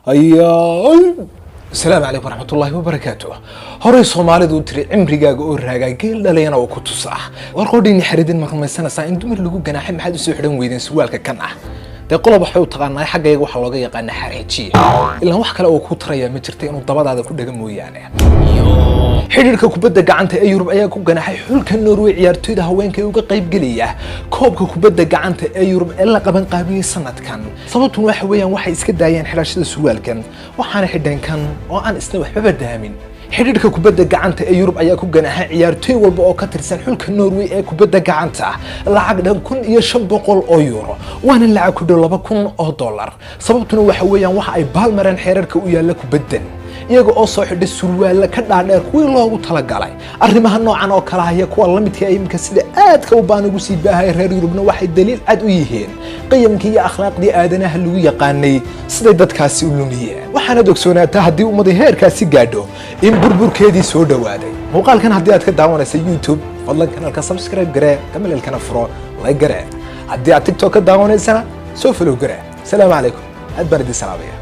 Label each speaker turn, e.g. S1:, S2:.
S1: Ayaa, asalaamu calaykum waraxmatullaahi wabarakaatu. Horey Soomaalidu u tiri: "Cimrigaaga oo raagaa geel dhalayana oo ku tusa." War qodhiini xaridin, ma rumaysanaysaa in dumar lagu ganaaxay "Maxaad usoo xidhan weydeen surwaalka kan ah?" Dee qolob waxay u taqaanaa, xaggayga waxaa looga yaqaanaa xareejiye. Ilaan wax kale oo ku tarayaa ma jirta inuu dabadaada ku dhaga mooyaane. Xidhiidhka kubadda gacanta ee Yurub ayaa ku ganaxay xulka Norway ciyaartoyda haweenka ee uga qaybgelaya koobka kubadda gacanta ee Yurub ee la qaban qaabiyey sanadkan. Sababtun waxa weeyaan waxay iska daayeen xidhashada surwaalkan, waxaana xidheen kan oo aan isna waxbaba daamin. Xidhiidhka kubadda gacanta ee Yurub ayaa ku ganaxay ciyaartoy walba oo ka tirsan xulka Norway ee kubadda gacanta lacag dhan €1500, waana lacag ku dhow $2000. Sababtuna waxa weeyaan waxa ay baalmareen xeerarka u yaalla kubaddan, iyaga oo soo xidhay surwaalla ka dhaadheer kuwii loogu talagalay. Arrimaha noocan oo kale haya, kuwa la midka iminka sida aadka u baan ugu sii baahaya reer Yurubna, waxay daliil cad u yihiin qiyamkii iyo akhlaaqdii aadanaha lagu yaqaanay siday dadkaasi u lumiyeen. Waxaanaad ogsoonaataa haddii ummadii heerkaasi gaadho in burburkeedii soo dhowaaday. Muuqaalkan haddii aad ka daawanaysa YouTube, fadlan kanaalka subscribe garee, gambaleelkana furo, like garee. Haddii aad TikTok ka daawanaysana, soo follow garee. Asalaamu calaykum, aad baan idin salaamaya.